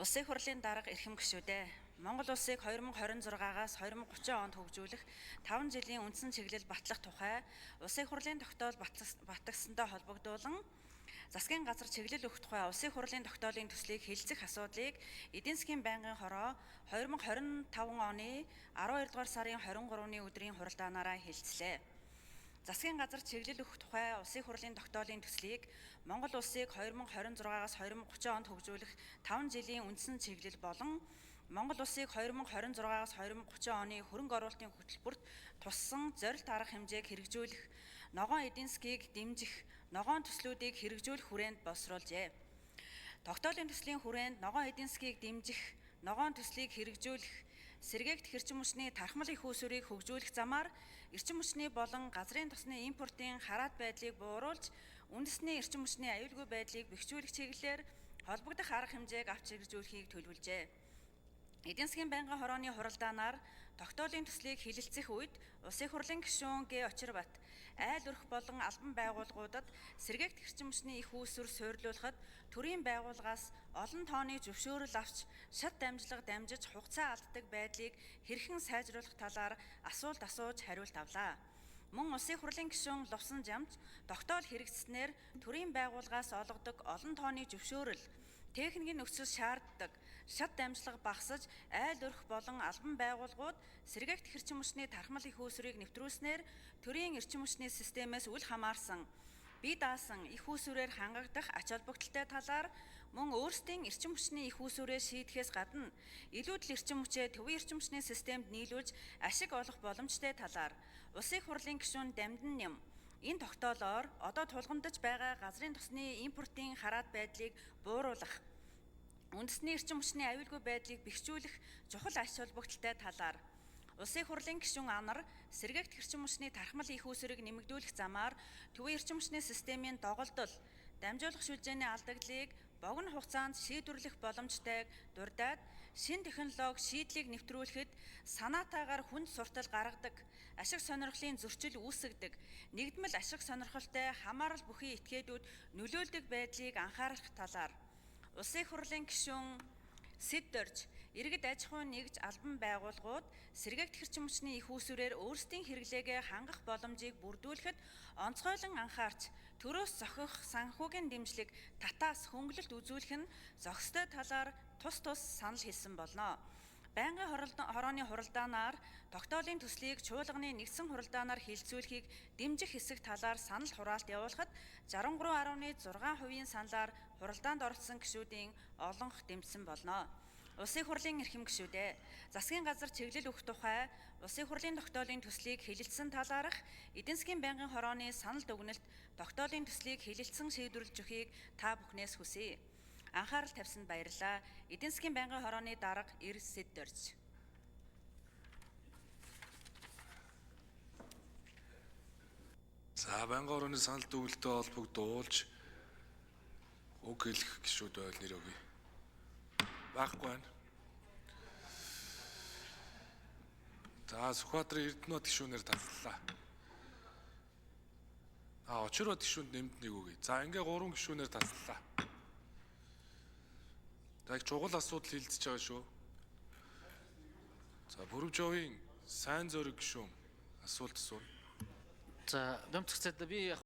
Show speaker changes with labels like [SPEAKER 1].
[SPEAKER 1] Улсын их хурлын дарга эрхэм гишүүдээ. Монгол улсыг 2026-аас 2030 онд хөгжүүлэх 5 жилийн үндсэн чиглэл батлах тухай Улсын их хурлын тогтоол батлагдсантай холбогдуулан засгийн газар чиглэл өгөх тухай Улсын их хурлын тогтоолын төслийг хэлэлцэх асуудлыг эдийн засгийн байнгын хороо 2025 оны 12 дугаар сарын 23-ны өдрийн хуралдаанаараа хэлэлцлээ. Засгийн газар чиглэл өгөх тухай Улсын их хурлын тогтоолын төслийг Монгол улсыг 2026-аас 2030 онд хөгжүүлэх 5 жилийн үндсэн чиглэл болон Монгол улсыг 2026-аас 2030 оны хөрөнгө оруулалтын хөтөлбөрт туссан зорилт арга хэмжээг хэрэгжүүлэх, ногоон эдийн засгийг дэмжих, ногоон төслүүдийг хэрэгжүүлэх хүрээнд боловсруулжээ. Тогтоолын төслийн хүрээнд ногоон эдийн засгийг дэмжих, ногоон төслийг хэрэгжүүлэх, сэргээгдэх эрчим хүчний тархмал их үүсвэрийг хөгжүүлэх замаар эрчим хүчний болон газрын тосны импортын хараат байдлыг бууруулж, үндэсний эрчим хүчний аюулгүй байдлыг бэхжүүлэх чиглэлээр холбогдох арга хэмжээг авч хэрэгжүүлэхийг төлөвлөжээ. Эдийн засгийн байнгын хорооны хуралдаанаар тогтоолын төслийг хэлэлцэх үед Улсын их хурлын гишүүн Г. Очирбат айл өрх болон албан байгууллагуудад сэргээгдэх эрчим хүчний их үүсвэр суйрлуулахад төрийн байгууллагаас олон тооны зөвшөөрөл авч шат дамжлага дамжиж хугацаа алддаг байдлыг хэрхэн сайжруулах талаар асуулт асууж хариулт авлаа. Мөн Улсын их хурлын гишүүн Лувсан Жамж тогтоол хэрэгжсэнээр төрийн байгууллагаас олгодог олон тооны зөвшөөрөл техникийн нөхцөл шаарддаг шат дамжлага багасаж айл өрх болон албан байгууллагууд сэргээгдэх эрчим хүчний тархмал их үүсвэрийг нэвтрүүлснээр төрийн эрчим хүчний системээс үл хамаарсан бие даасан их үүсвэрээр хангагдах ач холбогдолтой талаар мөн өөрсдийн эрчим хүчний их үүсвэрээ шийдэхээс гадна илүүдэл эрчим хүчээ төвийн эрчим хүчний системд нийлүүлж ашиг олох боломжтой талаар Улсын их хурлын гишүүн Дамдин Ням энэ тогтоолоор одоо тулгамдж байгаа газрын тосны импортын хараат байдлыг бууруулах, үндэсний эрчим хүчний аюулгүй байдлыг бэхжүүлэх чухал ач холбогдолтой талаар Улсын их хурлын гишүүн Анар сэргээгдэх эрчим хүчний тархмал их үүсвэрийг нэмэгдүүлэх замаар төвийн эрчим хүчний системийн доголдол, дамжуулах шүлжээний алдагдлыг богино хугацаанд шийдвэрлэх боломжтойг дурдаад шинэ технологи шийдлийг нэвтрүүлэхэд санаатаагаар хүнд суртал гаргадаг, ашиг сонирхлын зөрчил үүсгэдэг, нэгдмэл ашиг сонирхолтой хамаарал бүхий этгээдүүд нөлөөлдөг байдлыг анхаарах талаар Улсын их хурлын гишүүн Сэд Дорж иргэд аж ахуйн нэгж албан байгууллагууд сэргээгдэх эрчим хүчний их үүсвэрээр өөрсдийн хэрэглээгээ хангах боломжийг бүрдүүлэхэд онцгойлон анхаарч төрөөс зохих санхүүгийн дэмжлэг татаас хөнгөлөлт үзүүлэх нь зохистой талаар тус тус санал хэлсэн болно. Байнгын хорооны хуралдаанаар тогтоолын төслийг чуулганы нэгдсэн хуралдаанаар хэлэлцүүлэхийг дэмжих хэсэг талаар санал хураалт явуулахад 63.6% саналаар хуралдаанд оролцсон гишүүдийн олонх дэмжсэн болно. Улсын их хурлын эрхэм гишүүдээ, засгийн газар чиглэл өгөх тухай Улсын их хурлын тогтоолын төслийг хэлэлцсэн талаарх эдийн засгийн байнгын хорооны санал дүгнэлт тогтоолын төслийг хэлэлцсэн шийдвэрлэж өгөхийг та бүхнээс хүсье. Анхаарал тавьсанд баярлалаа. Эдийн засгийн байнгын хорооны дарга Эр Сэд Дорж.
[SPEAKER 2] За байнгын хорооны санал дүгнэлттэй холбогдуулж үг хэлэх гишүүд байвал нэр өгье. Байхгүй байна. За Сүхбаатарын Эрдэнэбат гишүүнээр таслалаа. Очирбат гишүүнд нэмд нэг өгье. За ингээ 3 гишүүнээр таслалаа. За их чухал асуудал хилцэж байгаа шүү. За Бүрвжовын сайн зориг гишүүн асуулт асууна.
[SPEAKER 3] За, Домцгцад би яг